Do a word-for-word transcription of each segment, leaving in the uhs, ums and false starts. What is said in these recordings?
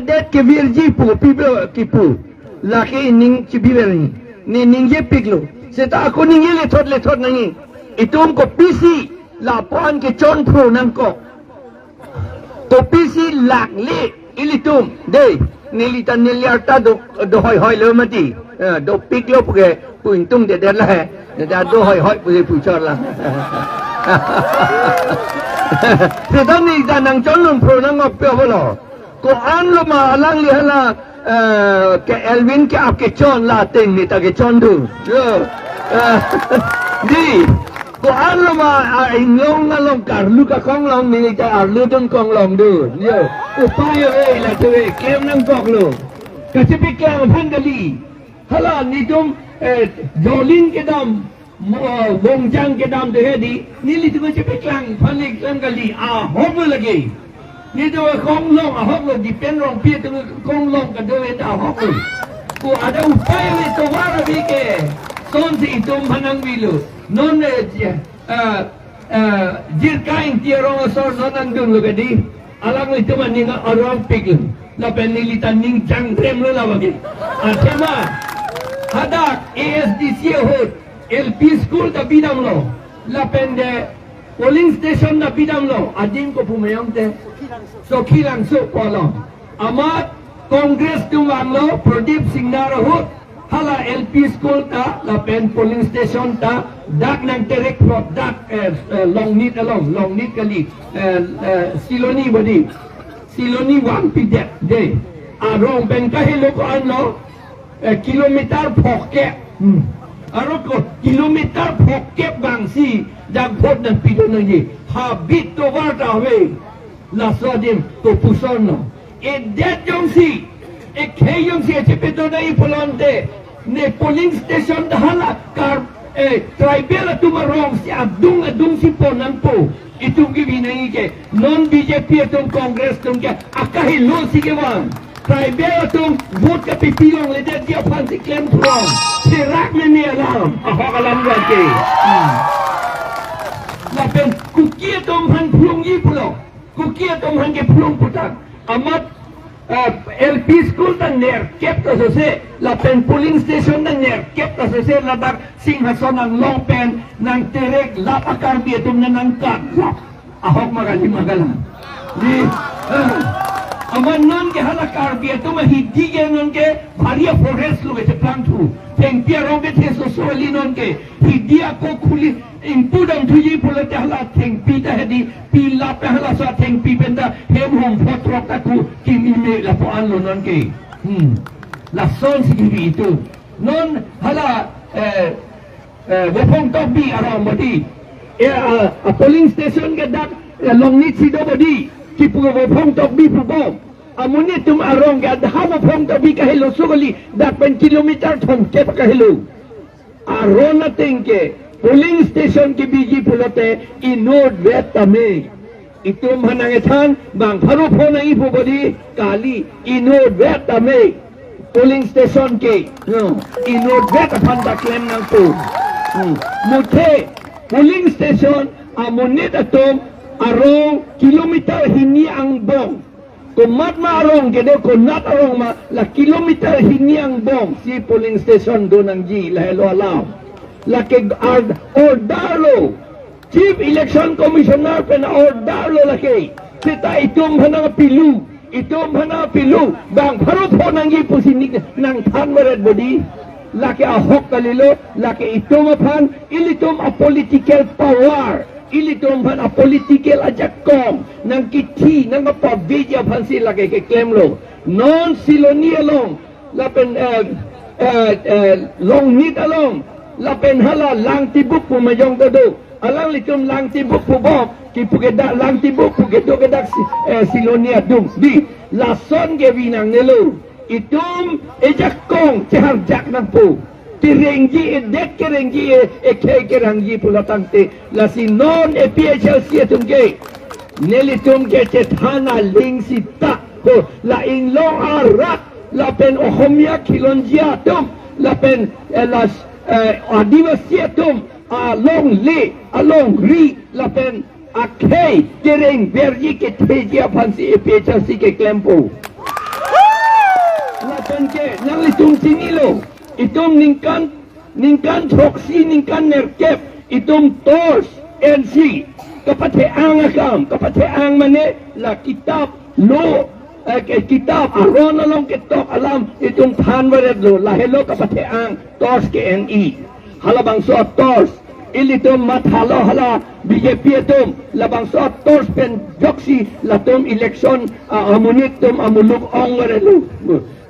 det kevirji pu pibe kipu. Lake ning chibi ver ni. Ne ningjepiklo. Seta ako ningje lethot lethot nangji. Itum kopisi lapu-an kechonphro nangkok. Kopisi lakle ilitum. Dei, neli ta neli arta do, do hoihoi lo mati. Eh, dopiklo puke, pu ingtungdedet la he. Neta do hoihoi pu puchor la. Seta neli ta nangchonphro nangkok pe apotlo. Ko-an lo ma alangli hala, eh, ke Elwin ke-ap kechon la ateng neta kechon dun. Yo. Eh, dei. Ko-an lo ma, ah, inglong along karlu kakong long neli ta arlu dun kong long dun. Yo. Upai ave, la tuve, klem nangkoklo. Kachepeklang aphan kali. Hala netum, eh, jolin kedam, mo-, bongjang kedam de he dei, nelitum chepeklang aphan le klang kali, ahok lo lake. Netum kong long ahok lo, dipen rongpi atum kong long kado-an ta ahok lo. Ko ada upai le tovar ave ke, sonsi itum aphan nangvilo. Non, eh, je-, eh, eh, Jirka Ingti arong asor non nangdunlo ke dei. Alanglitum aning arongpik lo. Lapen neli ta ning jangrem lo la bagi. Athema, hadak A S D C ahut L P school ta bidamlo. Lapen de polling station ta bidamlo. Adim ko pu mayong te. Sokhilangso pu along. Amat Congress atum vanglo, Pradip Singnar ahut. Hala L P school ta, lapen polling station ta, dak nangterek plot, dak, eh, eh, Longnit along, Longnit kali, eh, eh, Siloni bodi, Siloni vangpidet, dei. Arong pen kahelo ko-an lo, eh, kilometer phongkep. Hmm. Arong ko kilometer phongkep bangsi, dak vote nangpidun nangji. Habit tovar ta ave. Laso adim kopuson lo. Edet jongsi, ekhei jongsi chepedun nangji pulote, ne polling station ta hala kar, eh, tribal atum arongsi adung adungsi pon nangpo. Itum kebi nangji ke, non B J P atum Congress atum ke, akahelo si kevang. Tribal atum vote kapipi longledetji aphansi klemthu long. Therak meme alam. Ahok alam ga ke. Hmm. Lapen Kuki atum aphan phlungji pulo. Kuki atum aphan kephlung puthot. Amat, eh, L P school ta nerkep ta sose, lapen polling station ta nerkep ta sose, ladak Singhason anglong pen, nangterek lap a-Karbi atum nang nangkat lap. Ahok ma kali ma kalang. Dei, eh, amat non ke hala Karbi atum ahidi ke non ke bhari a-forest lo ke cheplangthu. Thengpi arong ke thesoso kali non ke. Hidi ako khuli ingpu damthuji pulote hala thengpi ta he dei. Pi lapen halaso athengpi pen ta hem hom photrok ta ku kimi me lapu-an lo non ke. Hmm. Lasonsi kibi itum. Non hala, eh, eh, Vophong Tokbi arong bodi. Eh, ah, ah, polling station ke dak, eh, Longnit si do bodi. Kipu Vophong Tokbi pu bom. Amonit atum arong ke dak Vophong Tokbi kahelo so kali. Dak pen kilometer thomkep kahelo. Aron ateng ke polling station kebiji pulote inutvet tame. Itum aphan nangkethan bang pharo pho nangji pu bodi kali inutvet tame. Polling station ke, no, inutvet aphan ta klem nangpo. Hmm. Muthe polling station amonit atum arong kilometer hini angbong. Komat ma arong kedo, konat arong ma, la kilometer hini angbong si polling station do nangji lahelo alam. Lake ar-, order lo. Chief Election Commissioner pen order lo lake. Seta itum aphan nangpilu, itum aphan nangpilu. Bang pharo pho nangji pusi nik nangthan varet bodi. Lake ahok kalilo, lake itum aphan, ilitum a-political power. Ilitum aphan a-political ajakong nangkithi nangkapaveji aphansi lake keklemlo. Non Siloni along lapen, eh, eh, eh, Longnit along lapen hala Langtibuk pu majong ta do. Alanglitum Langtibuk pu bom kipu ke dak Langtibuk pu kedo ke dak Si-, eh, Siloni adung. Dei, lason kebi nangnelo. Itum ejakong cheharjak nangpo. Kerengji edet kerengji e, ekhei kerengji pulo tangte. Lasi non A P H L C atum ke, nelitum ke chethan aling sita. Ho, la inglong arat, lapen Ohomia khilonjia atum, lapen, eh, la, eh, Adivasi atum, alongle, alongri, lapen akhei kereng verji ketheji aphansi A P H L C keklempo. Ke, nanglitum chinilo, itum ningkan, ningkan throksi, ningkan nerkep, itum torch ensi kapathe-ang akam, kapathe-ang mane la kitap lo, eh, ke kitap aron along ketok alam itum than varetlo, lahelo kapathe-ang torch ke-en-i. Halabangso torch, ilitum mathalo hala B J P atum, labangso torch pen joksi latum election, ah, amonit atum amuluk ong varetlo.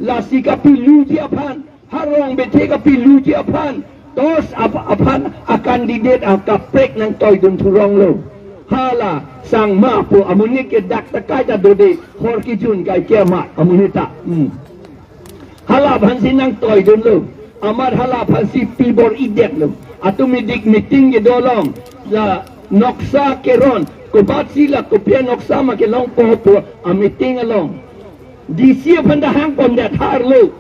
Lasi kapiluji aphan, ha Rong Bethe kapiluji aphan, torch ap-, aphan a-candidate akaprek nangtoidun thuronglo. Hala sangma pu amonit ke dak ta kaita dode, hor kijun kai ke amat amonit ta. Hmm. Hala aphansi nangtoidunlo. Amat hala aphansi pibor-idetlo. Atum idik meeting kedo along, la noksa keron, kobatsi la kopi anoksa ma kelongpo pu a-meeting along D C aphan ta hangpondet, harlo.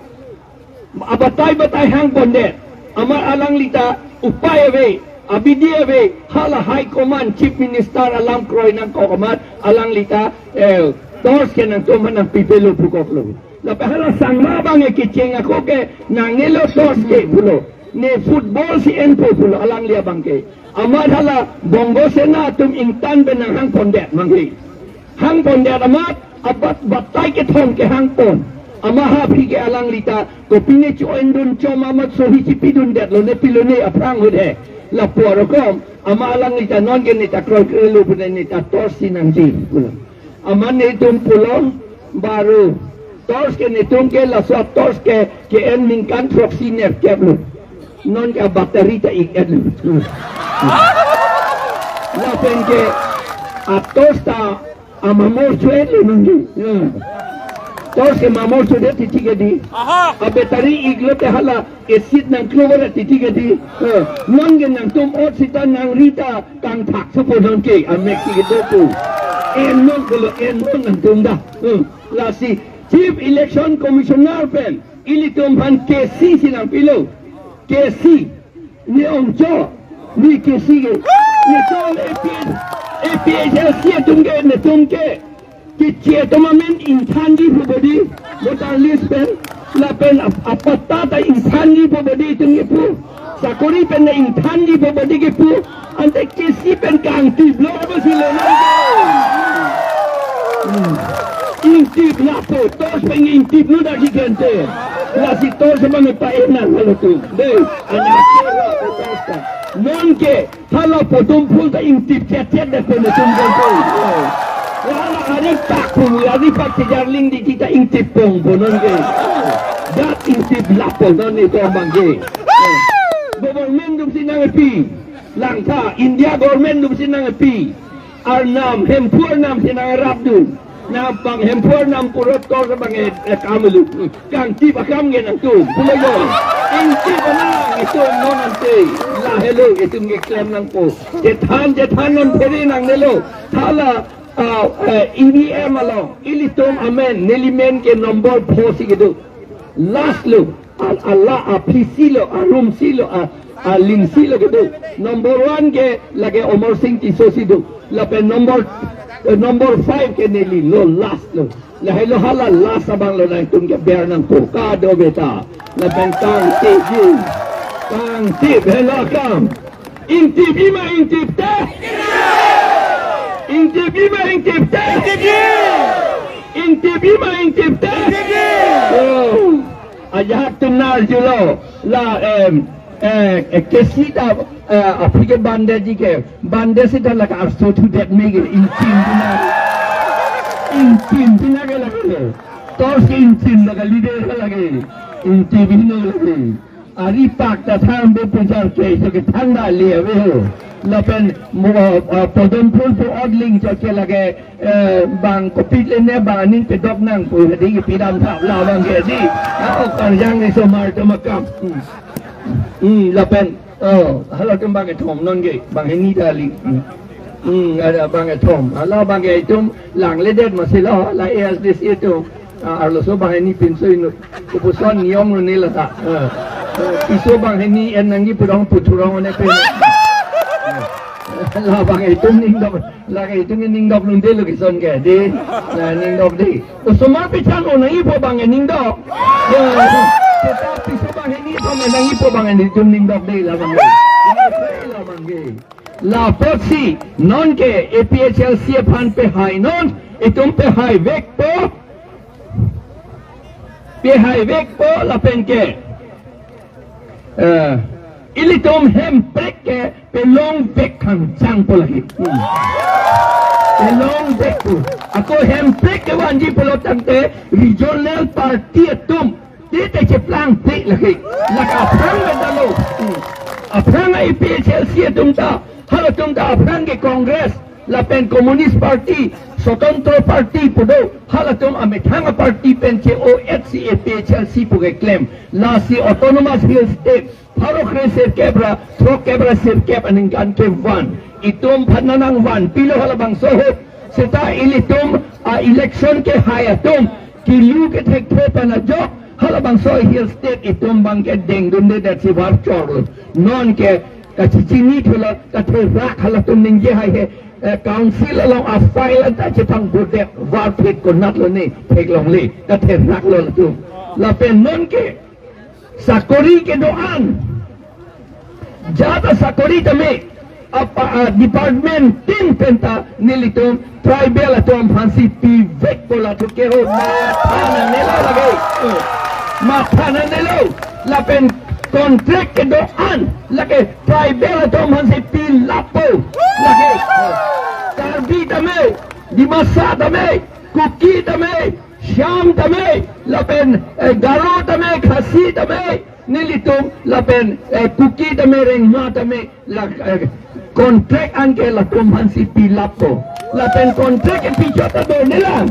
Abatai batai hangpondet. Amat alangli ta upai ave, abidi ave, hala High Command, Chief Minister alam kroi nangkok amat alangli ta, eh, torch ke nangtum aphan nangpipelo pukoklo. Lapen hala sangma abang ke kecheng ako ke nangnelo torch ke pulo. Ne football si enpo pulo alangli abang ke. Amat hala Bongo Sena atum ingtan pen nanghangpondet mangke. Hangpondet amat abat batai kethom ke hangpon. Amat ha aphi ke alangli ta kopine cho-endun chom amat sohi chipidundetlo, ne pilo ne aphrang hut he. Lapu arokom amat alangli ta nonke ne ta kroikre lo pu ne ta torch si nangji pulo. Amat netum pulo, baru torch ke netum ke laso torch ke ke-en ningkan throksi nerkep lo. Nonke a-battery ta ik-etlo. Lapen ke a-torch ta amamor cho-etlo nonke. Ya. Torch ke mamor chodet titi ke dei. Aha. A-battery iklo te hala acid nangklo varet titi ke dei. Eh, nonke nangtum ot sita nangri ta kangthak sopo nonke, amek si kedo pu. En non pulo, en non nangtum ta. Eh, lasi Chief Election Commissioner pen ilitum aphan K C si nangpilo. K C, ne ongcho, ne K C ke. Netum A P H, A P H L C atum ke, netum ke keche atum amen ingthanji pu bodi, voter list pen, lapen ap-, apatta ta ingthanji pu bodi itum kepu, sakori pen ta ingthanji pu bodi kepu, ante K C pen kangtiplo apa si lo nonke. Hmm. Ingtip lapo, torch pen ingtip nu dak si kente. Lasi torch abang pa-en nang halatum. Dei, anak torch ta. Nonke, hala Podom Phul ta ingtip chet chet dak pen netum kente. Hala ari pak pu, ari pak kejarling di kita ingtip pong pu nonke. Dak ingtip lapo non netum abang ke. Government atum si nangpi. Langtha, India government atum si nangpi. Arnam, Hemphu Arnam si nangrapdun. Nang bang Hemphu Arnam pura torch abang e, e, kamulu. Kangtip akam ke nangtum. Pulo yo. Ingtip anang itum non ante. Lahelo itum keklem nangpo. Chethan, chethan nang phere nangnelo. Hala, ah, eh, E V M along. Ilitum amen, neli men ke number four si kedo. Last lo. A, a la, a P C lo, a room si lo, a, a ling si lo kedo. Number one ke lake Amar Sing Tisso si do. Lapen number, eh, number five ke neli lo, last lo. Lahelo hala last abang lo nangtum keber nangpo, kado beta. Lapen kangtip ji. Kangtip helo akam. Ingtip ima ingtip te. Ingtip ima ingtip te. Ingtip ima ingtip te. Oh. Ajahak atum nar julo la, em, eh, eh, K C ta, eh, aphi ke bande ji ke, bande sita lake arso thudet me ke ingtip pina, ingtip pina ke lake, torch ke ingtip lake leader ke lake, ingtip pina lake. Ari pak ta thang be pujar ke, so ke thang da le ave ho. Lapen mo, eh, Podom Phul pu odling cho ke lake, eh, bang kopit le ne bang aning pedok nangpo hedi ke pidam thap la abang ke di. Ako karjang ni somar atum akam. Hmm. Hmm, lapen, oh, halatum bang kethom nonke, banghini dali. Hmm. Hmm, ada bang kethom. Hala bang ke itum langledet masih lo, la A S D C itum. Ah, arloso banghini pinso inut. Kopuson niyom lo ne lata. Ah. Piso banghini en nangji pudong puthurong ne pen. Labang itum ningdok, lake itum ningdok nunde lo kison ke, di. Na ningdok di. Osomar pechan onai po bang ningdok. Ya, kita piso bang ini po menang ipo bang itum ningdok di labang. Labang ke. Lapotsi non ke A P H L C aphan pehai non, itum pehai vekpo, pehai vekpo lapen ke, eh, ilitum Hemprek ke pelongvek khangjang po lake. Hmm. Pelongvek po. Ako Hemprek kevanji pulo tangte regional party atum tite cheplangpik lake. Lake aphrang bendalo. Hmm. Aphrang A P H L C atum ta, halatum ta aphrang ke Congress, lapen Communist Party, Swatantro Party pu do, halatum amethang a-party pen che-o-etsi A P H L C pu keklem. Lasi Autonomous Hill State pharo kre sirkep ra, throkkep ra sirkep aningkan kevan. Itum aphan nangvanpilo halabangso ahut. Seta ilitum a-election kehai atum kilu kethekthe pen ajok halabangso Hill State itum bang ke dengdundedetsi varchorlo. Non ke kachechinithulo, katherak halatum ningje haihe, eh, council along a-file anta chepangbodet, varphit konatlo ne theklongle, katheraklo latum. Lapen non ke sakori kedo-an, jat asakori tame, apa, ah, department tin penta nelitum tribal atum aphansi pivekpo, latum ke ho matha nangnelo lake. Matha nangnelo. Lapen contract kedo-an lake tribal atum aphansi pilappo lake. Karbi tame, Dimasa tame, Kuki tame, Shyam tame, lapen, eh, Garo tame, Khasi tame, nelitum, lapen, eh, Kuki tame, Rengma tame, la, eh, contract anke latum aphansi pilappo. Lapen contract kepi chot ta dordelang.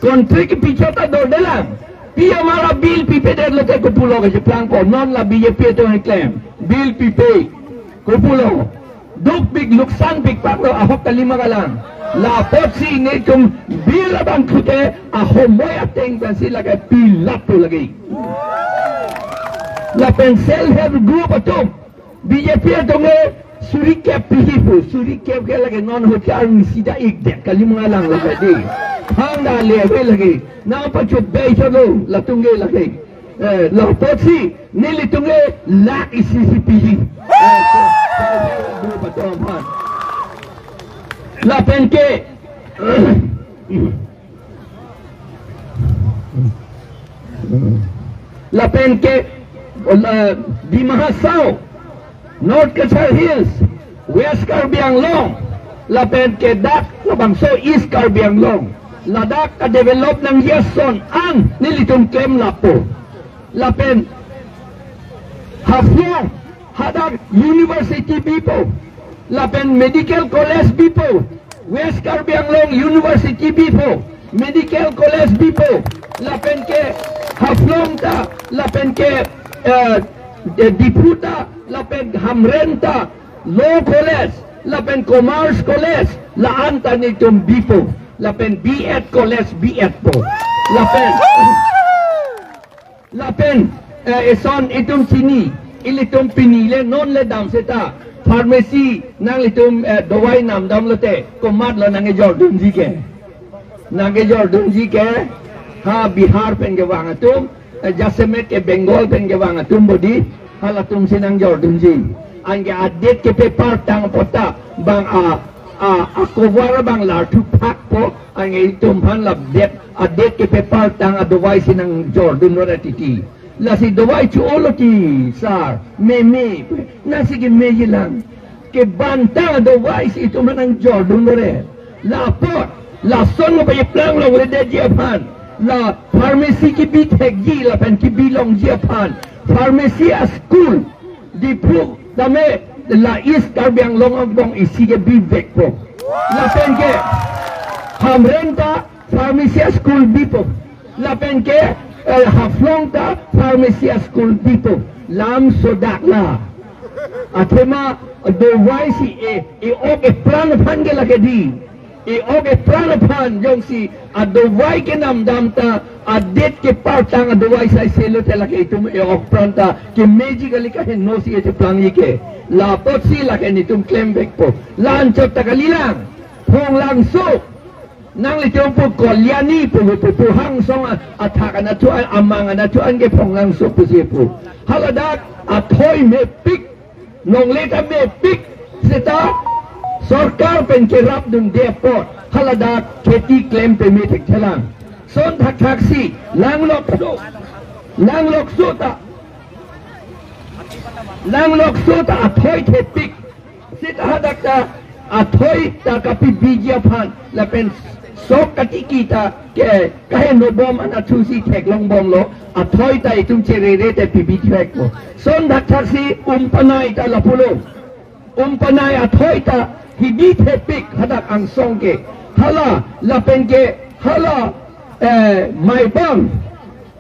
Contract kepi chot ta dordelang. Pi amar a-bill pipedetlo te kopulo kacheplangpo. Non la B J P atum keklem. Bill pipe. Kopulo. Dukpik luksanpik paklo, ahok kalima kalang. Lapotsi netum bill abang thute ahomoi ateng pensi lake pilappo lake. Lapen self help group atum, B J P atum ke suri kep pihi pu, suri kep ke lake non hochar ni sida ik dek kalima kalang lake di. Thangta le ave lake. Nangpachobei chotlo latum ke lake. Eh, lapotsi nelitum ke lakh isi isi pihi. Eh, so, so, so, so, so, so, so. Lapen ke, lapen ke, eh, Dima Hasao, North Cachar Hills, West Karbi Anglong, lapen ke dak labangso East Karbi Anglong, ladak kadevelop nangji ason an nelitum klemlappo. Lapen Haflong hadak university bipo, lapen medical college bipo, West Karbi Anglong University bipo, medical college bipo, lapen ke Haflong ta, lapen ke, eh, eh, Diphu ta, lapen Hamren ta, law college, lapen commerce college, la-an ta netum bipo, lapen B Ed college, B Ed po. Lapen, lapen, eh, eson itum chini, ilitum pini le non le dam seta, pharmacy nanglitum, eh, dawai namdamlote, komatlo nangkejordunji ke. Nangkejordunji ke, ha Bihar pen kevang atum, eh, jasemet ke Bengal pen kevang atum bodi, halatumsi nangjordunji. Anke adet kepepar tang apot ta, bang a, a, a cover bang larthu phakpo, anke itum aphan ladet, adet kepepar tang adovaisi nangjordunlo ra titi. Lasi dovai cho-olo ti, sir, meme, nangsi kemeji lang. Kebang tang adovaisi itum aphan nangjordunlo re. Lapot, lason lo pajeplanglo le detji aphan. La pharmacy kebi thekji lapen kebi longji aphan. Pharmacy a-school, Diphu tame la East Karbi Anglong angbong isi kebivekpo. Lapen ke, Hamren ta pharmacy a-school bipo. Lapen ke, eh, Haflong ta pharmacy a-school bipo. Lam sodak la. Athema dovaisi e, e-ok epran aphan ke lake di. E-ok epran aphan jongsi adovai kenamdam ta, adet kepar tang adovai saiselo te lake itum e-ok pran ta kemeji kali, kaheno si e cheplangji ke. Lapotsi lake netum klem vekpo. La-anchot ta kalilang. Phonglangso. Nanglitum pu Kalyani pu pu pu Hangsong a-, athak anatthu an, amang anatthu an ke Phonglangso pusi pu. Haladak athoi mepik, longle ta mepik, seta sorkar pen kerapdunde apot haladak kheti klem peme thekthelang. Lason thakthaksi langlokso, langlokso ta, langlokso ta athoi thepik. Seta hadak ta athoi ta kapibiji aphan lapen sok katiki ta ke kahenobom anatthusi theklongbomlo, athoi ta itum cherere te pibi thekpo. Lason thakthaksi umpanai ta lapulo. Umpanai athoi ta hibi thepik hadak angsong ke. Hala lapen ke hala, eh, maibang,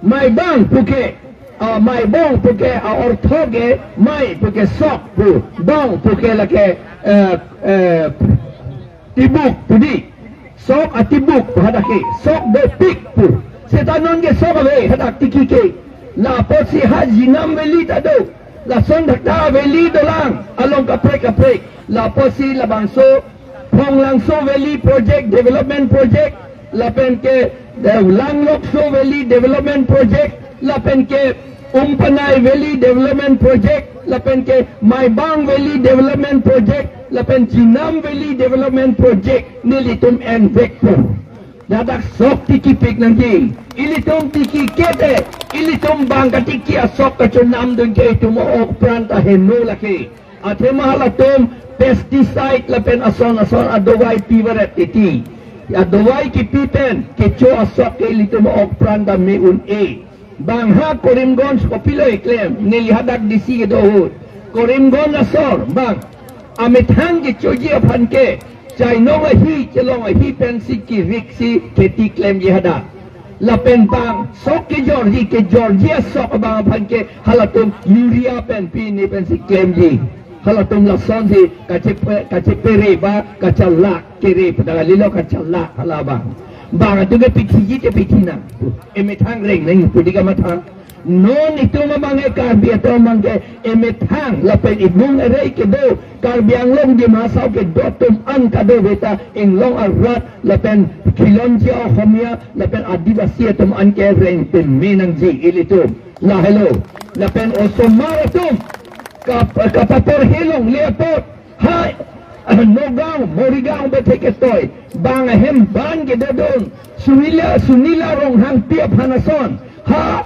maibang puke, ah, maibang puke, ah, ortho ke, mai puke sok pu, bang puke lake, eh, eh, tibuk pu dei. Sok atibuk pu hadak ke, sok dopik pu. Seta non ke sok ave hadak tiki ke. Lapotsi ha Jinam Valley ta do. Lason thakta valley dolang along kaprek kaprek. Lapotsi labangso Phonglangso Valley Project Development Project, lapen ke, eh, Langlokso Valley Development Project, lapen ke Umpanai Valley Development Project, lapen ke Maibang Valley Development Project, lapen Jinam Valley Development Project, nelitum en vekpo. Ladak sok tikipik nangji. Ilitum tiki kete, ilitum bang katiki asok kachonamdun ke itum ok pran ta heno lake. Athema halatum pesticide lapen ason ason adovai pivaret titi. Adovai kipi pen kecho asok ke ilitum ok pran ta me un-e. Bang ha Karimganj kopilo eklem, neli hadak D C kedo ahut. Karimganj asor bang amethang kechoji aphan ke chainong ahi, chelong ahi pensi kiriksi kheti klemji hadak. Lapen bang sok kejorji, kejorji asok abang aphan ke halatum urea pen pini pensi klemji. Halatum lasonsi kachepe-, kachepere ba kachalak kere pada lilo kachalak hala bang. Bang atum ke pithiji te pithinang. Emethang reng nang pudi kamathang. Non itum abang ke Karbi atum abang ke emethang lapen imung erei kedo Karbi Anglong Dima Hasao kedo atum an kadokave ta inglong arat lapen khilonjia Ohomia lapen Adivasi atum an ke reng peme nangji ilitum. Lahelo. Lapen osomar atum kap-, kapaporhe longle apot ha Nagaon, Morigaon bethe ketoi. Bang ahem ban kedodun. Sunila, Sunila Ronghangpi aphan ason. Ha,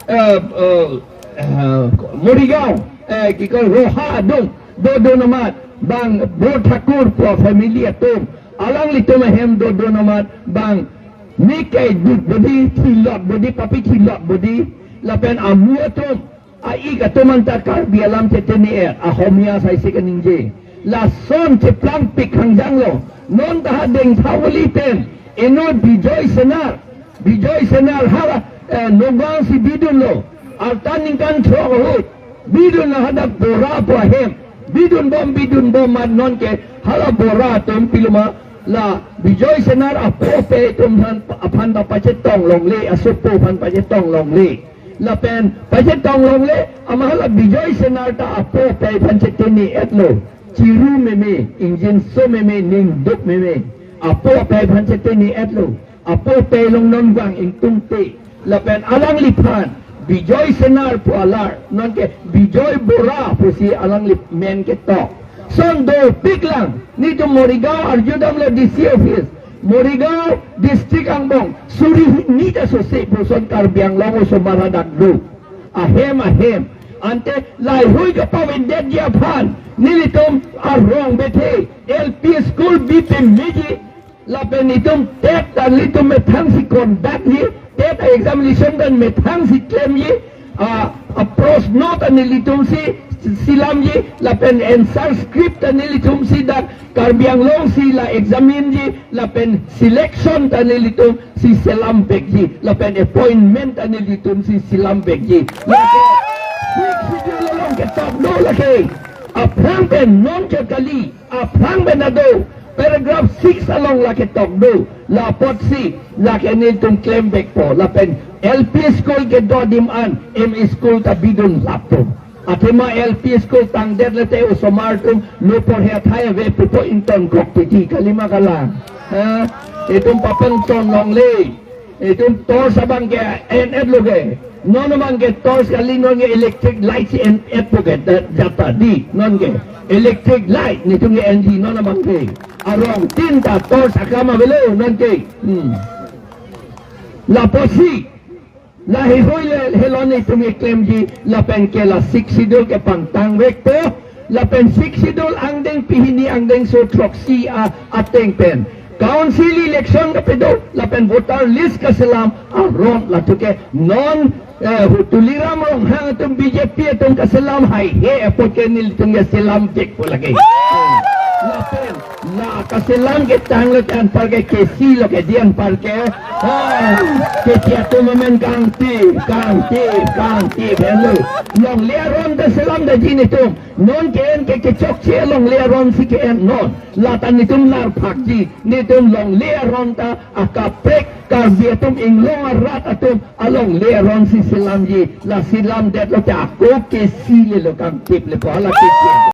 eh, eh, eh, Morigaon, eh, kiko Roha adung dodun amat. Bang Bor Thakur pu family atum. Alanglitum ahem dodun amat. Bang nikai dut bodi thilot bodi papi thilot bodi. Lapen amu atum. A-ik atum anta Karbi alam chetene-et, Ohomia saisi kaningje. Lason cheplangpik hangjanglo. Non ta ha Dengthawali pen, eno Bijoy Senar. Bijoy Senar hala, eh, Nagaon si bidunlo. Arta ningkan throk ahut. Bidunlo hadak Bora pu ahem. Bidunbom, bidunbom amat non ke hala Bora atum piloma la Bijoy Senar apo apei atum aphan, aphan ta pachetong longle, asopo aphan pachetong longle. Lapen pachetong longle, amat hala Bijoy Senar ta apo apei aphan chetene-etlo. Chiru meme, ingjinso meme, ningduk meme. Apo apei aphan chetene-etlo. Apo apei along non vang ingtungte. Lapen alangliphan Bijoy Senar pu alar, non ke Bijoy Bora pusi alangli men ketok. Lason dopiklang, netum Morigaon arjudamlo D C office. Morigaon district angbong suri hini ta sose puson Karbi Anglong osomar hadak do. Ahem ahem. Ante laheihui kapavedetji aphan nelitum arong bethe L P school bipe meji. Lapen itum TET ta nelitum methangsi conduct ji, TET examination ta methangsi klemji, a, a prosno ta nelitumsi selamji, lapen answer script ta nelitumsi dak Karbi Anglong si la examine ji, lapen selection ta nelitumsi selam vekji, lapen appointment ta nelitumsi selam vekji. Lake Sixth Schedule along ketok do lake. Aphrang pen non ke kali, aphrang pen ado, paragraph six along lake tok do, lapotsi lake nelitum klem vekpo, lapen L P school kedo adim an M E school ta bidun lappo. Athema L P school tangdet lete osomar atum lo porhe athai ave pupo ingtonkok titi kalima kalang. Ha? Itum papen ton longle. Itum torch abang ke en-et lo ke. Non abang ke torch kali, non ke electric light si en-et po ke da-, jata di non ke. Electric light netum ke enji non abang ke. Arong tin ta torch akam avelo non ke. Hmm. Lapusi la heihui le helon netum ke klemji lapen ke la Sixth Schedule ke pangtangvekpo. Lapen Sixth Schedule angdeng pehini angdengso throksi a ateng pen council election kedo lapen voter list keselam aron latum ke non, eh, Tuliram Ronghang atum B J P atum keselam haihe apot ke nelitum ke selamvekpo lake. Lapen la keselam ketang lo ke anpar ke kesi lo ke di anpar ke. Ah, kesi atum amen kangti, kangti, kangti belo. Longle aron ta selamdetji netum. Non ke-en ke kechokche longle aron si ke-en non. Lata netum larphakji, netum longle aron ta akaprek Karbi atum inglong arat atum alongle aron si selamji. La selamdet lo ke ako kesi lelo, kangtip lepo hala kesi.